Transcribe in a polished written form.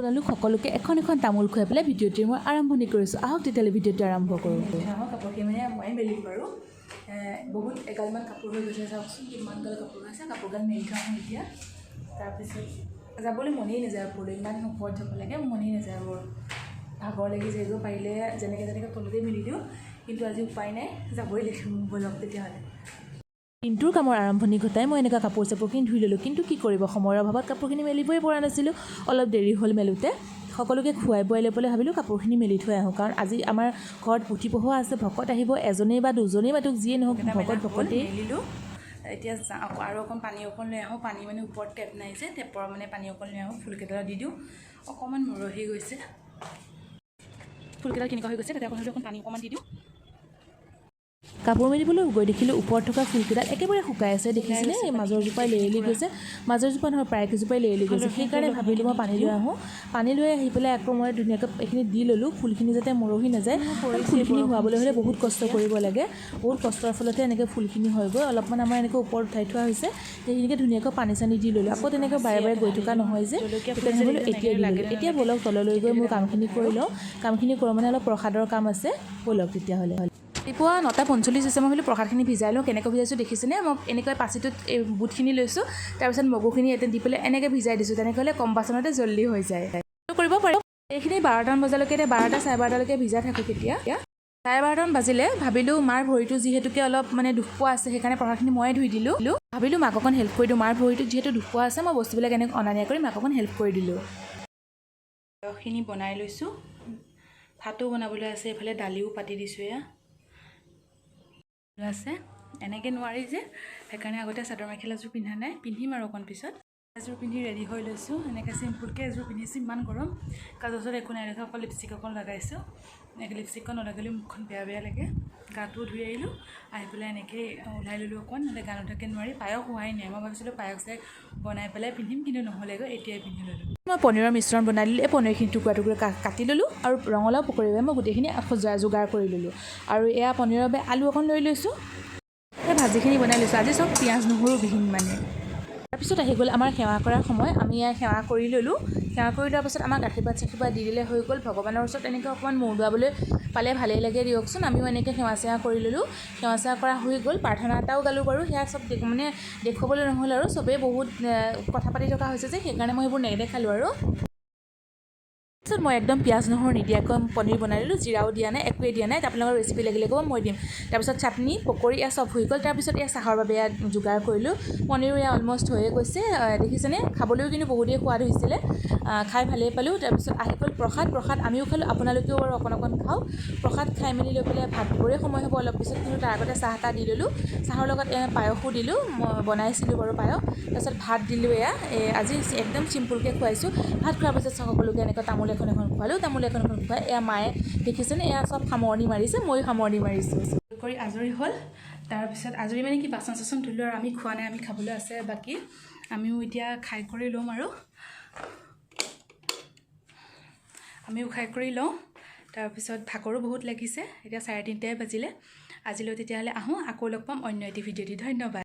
আপোনালোক সকলোকে এখন এখন তামোল খুৱাই পেলাই ভিডিঅ'টি মই আৰম্ভণি কৰিছোঁ। আহক তেতিয়াহ'লে, ভিডিঅ'টো আৰম্ভ কৰোঁ। কাপোৰখিনি মানে মই মেলিম বাৰু। বহুত এগালমান কাপোৰ হৈ গৈছে। চাওকচোন, কিমান গাল কাপোৰ হৈছে। কাপোৰগাল মেলি থোৱা আহোঁ এতিয়া। তাৰপিছত যাবলৈ মনেই নাযায় ওপৰলৈ। ইমান ওপৰত যাব লাগে, মনেই নাযায়। বৰ ভাগৰ লাগি যায়গৈ। পাৰিলে যেনেকৈ তেনেকৈ তলতে মেলি দিওঁ, কিন্তু আজি উপায় নাই, যাবই লাগিব। ব'লক তেতিয়াহ'লে। দিনটোৰ কামৰ আৰম্ভণি ঘটাই মই এনেকুৱা কাপোৰ চাপোৰখিনি ধুই ল'লোঁ। কিন্তু কি কৰিব, সময়ৰ অভাৱত কাপোৰখিনি মেলিবই পৰা নাছিলোঁ। অলপ দেৰি হ'ল মেলোঁতে। সকলোকে খুৱাই বোৱাই লৈ পেলাই ভাবিলোঁ কাপোৰখিনি মেলি থৈ আহোঁ, কাৰণ আজি আমাৰ ঘৰত পুথি পঢ়োৱা আছে। ভকত আহিব, এজনেই বা দুজনেই মাতোক, যিয়ে নহওক, ভকত ভকতেই। মেলিলোঁ। এতিয়া যাওঁ আৰু অকণ পানী অকণ লৈ আহোঁ। পানী মানে ওপৰত টেপ নাই যে, টেপৰ মানে পানী অকণ লৈ আহোঁ। ফুলকেইডাল দি দিওঁ, অকণমান মৰহি গৈছে। ফুলকেইডাল কেনেকুৱা হৈ গৈছে। তাতে অকণ পানী অকণমান দি দিওঁ। কাপোৰ মেলিবলৈ গৈ দেখিলোঁ ওপৰত থকা ফুলকেইডাল একেবাৰে শুকাই আছে। দেখিছেনে? এই মাজৰ জোপাই লেৰেলি গৈছে। মাজৰ জোপা নহয়, প্ৰায় কেইজোপাই লেৰেলি গৈছে। সেইকাৰণে ভাবিলোঁ মই পানী লৈ আহোঁ। পানী লৈ আহি পেলাই আকৌ মই ধুনীয়াকৈ এইখিনি দি ল'লোঁ, ফুলখিনি যাতে মৰহি নাযায়। ফুলখিনি হোৱাবলৈ হ'লে বহুত কষ্ট কৰিব লাগে। বহুত কষ্টৰ ফলতহে এনেকৈ ফুলখিনি হয়গৈ। অলপমান আমাৰ এনেকৈ ওপৰত উঠাই থোৱা হৈছে, সেইখিনিকে ধুনীয়াকৈ পানী চানী দি ল'লোঁ। আকৌ তেনেকৈ বাৰে বাৰে গৈ থকা নহয় যে, সেইকাৰণে বোলো এতিয়াই দি ল'লোঁ। এতিয়া ব'লক, তললৈ গৈ মোৰ কামখিনি কৰি লওঁ। কামখিনি কৰোঁ মানে অলপ প্ৰসাদৰ কাম আছে। ব'লক তেতিয়াহ'লে। ৰাতিপুৱা 9:45 হৈছে। মই ভাবিলোঁ প্ৰসাদখিনি ভিজাই লওঁ। কেনেকৈ ভিজাইছোঁ দেখিছেনে? মই এনেকৈ পাচিটোত এই বুটখিনি লৈছোঁ, তাৰপিছত মগুখিনি ইয়াতে দি পেলাই এনেকৈ ভিজাই দিছোঁ। তেনেকৈ হ'লে কম বাচনতে জল্দি হৈ যায়। কৰিব পাৰে এইখিনি। 12টামান বজালৈকে, এতিয়া 12টা 12:30লৈকে ভিজাই থাকোঁ। কেতিয়া 12:30মান বাজিলে, ভাবিলোঁ মাৰ ভৰিটো যিহেতুকে অলপ মানে দুখ পোৱা আছে, সেইকাৰণে প্ৰসাদখিনি ময়ে ধুই দিলোঁ। ভাবিলোঁ মাক অকণ হেল্প কৰি দিওঁ। মাৰ ভৰিটোত যিহেতু দুখ পোৱা আছে, মই বস্তুবিলাক এনেকৈ অনা নিয়া কৰি মাক অকণ হেল্প কৰি দিলোঁ। পায়সখিনি বনাই লৈছোঁ। ভাতো বনাবলৈ আছে, এইফালে দালিও পাতি দিছোঁ। এয়া আছে। এনেকৈ নোৱাৰি যে, সেইকাৰণে আগতে চাদৰ মেখেলাযোৰ পিন্ধা নাই, পিন্ধিম আৰু অকণ পিছত। এযোৰ পিন্ধি ৰেডি হৈ লৈছোঁ। এনেকৈ চিম্পুলকৈ এযোৰ পিন্ধিছোঁ। ইমান গৰম, কাজৰ একো নাই দেখা, অকল লিপষ্টিক অকণ লগাইছোঁ। এনেকৈ লিপষ্টিকখন নলগালেও মুখখন বেয়া বেয়া লাগে। গাটোও ধুই আহিলোঁ। আহি পেলাই এনেকৈ ওলাই ল'লোঁ অকণ, নহ'লে গা নুধুৱাকৈ নোৱাৰি। পায়স হোৱাই নাই। মই ভাবিছিলোঁ পায়স চায়স বনাই পেলাই পিন্ধিম, কিন্তু নহ'লেগৈ। এতিয়াই পিন্ধি ল'লোঁ। মই পনীৰৰ মিশ্ৰণ বনাই দিলোঁ। এই পনীৰখিনি টুকুৰা টুকুৰা কাটি ল'লোঁ আৰু ৰঙালাও পকৰীৰ বাবে মই গোটেইখিনি যোগাৰ কৰি ল'লোঁ। আৰু এয়া পনীৰৰ বাবে আলু অকণ লৈ লৈছোঁ। এই ভাজিখিনি বনাই লৈছোঁ। আজি চব পিঁয়াজ নহৰুবিহীন মানে। তাৰপিছত আহি গ'ল আমাৰ সেৱা কৰাৰ সময়। আমি এয়া সেৱা কৰি ল'লোঁ। সেৱা কৰি লোৱাৰ পাছত আমাক আশীৰ্বাদ চাশীৰ্বাদ দি দিলে, হৈ গ'ল। ভগৱানৰ ওচৰত এনেকৈ অকণমান মূৰ দোৱাবলৈ পালে ভালেই লাগে দিয়কচোন। আমিও এনেকৈ সেৱা চেৱা কৰি ল'লোঁ। সেৱা চেৱা কৰা হৈ গ'ল। প্ৰাৰ্থনা এটাও গালোঁ বাৰু। সেয়া চব মানে দেখুৱাবলৈ নহ'ল আৰু চবেই বহুত কথা পাতি থকা হৈছে যে, সেইকাৰণে মই সেইবোৰ নেদেখালোঁ। আৰু তাৰপিছত মই একদম পিঁয়াজ নহৰু নিদিয়াকৈ পনীৰ বনাই ল'লোঁ। জিৰাও দিয়া নাই, একোৱেই দিয়া নাই। আপোনালোকৰ ৰেচিপি লাগিলে ক'ব, মই দিম। তাৰপিছত চাটনি, পকৰি এয়া চব হৈ গ'ল। তাৰপিছত এয়া চাহৰ বাবে এয়া যোগাৰ কৰিলোঁ। পনীৰো এয়া অলমষ্ট হৈয়ে গৈছে। দেখিছেনে? খাবলৈও কিন্তু বহুতেই সোৱাদ হৈছিলে। খাই ভালেই পালোঁ। তাৰপিছত আহি গ'ল প্ৰসাদ। প্ৰসাদ আমিও খালোঁ, আপোনালোকেও বাৰু অকণ অকণ খাওক। প্ৰসাদ খাই মেলি লৈ পেলাই ভাত দিবৰে সময় হ'ব অলপ পিছত, কিন্তু তাৰ আগতে চাহ তাহ দি ল'লোঁ। চাহৰ লগত এয়া পায়সো দিলোঁ, মই বনাইছিলোঁ বাৰু পায়স। তাৰপিছত ভাত দিলোঁ। এয়া আজি একদম চিম্পুলকৈ খুৱাইছোঁ। ভাত খোৱাৰ পাছত সকলোকে এনেকৈ তামোল এখন এখন খোৱালোঁ। তামোল এখন এখন খুৱাই এয়া মায়ে দেখিছেনে, এয়া চব সামৰণি মাৰিছে, ময়ো সামৰণি মাৰিছোঁ। কৰি আজৰি হ'ল। তাৰপিছত আজৰি মানে কি, বাচন চাচন ধুলোঁ আৰু আমি খোৱা নাই, আমি খাবলৈ আছে বাকী। আমিও এতিয়া খাই কৰি ল'ম আৰু আমিও খাই কৰি লওঁ। তাৰপিছত ভাগৰো বহুত লাগিছে। এতিয়া 3:30টাই বাজিলে। আজিলৈ তেতিয়াহ'লে আহোঁ। আকৌ লগ পাম অন্য এটি ভিডিঅ' দি। ধন্যবাদ।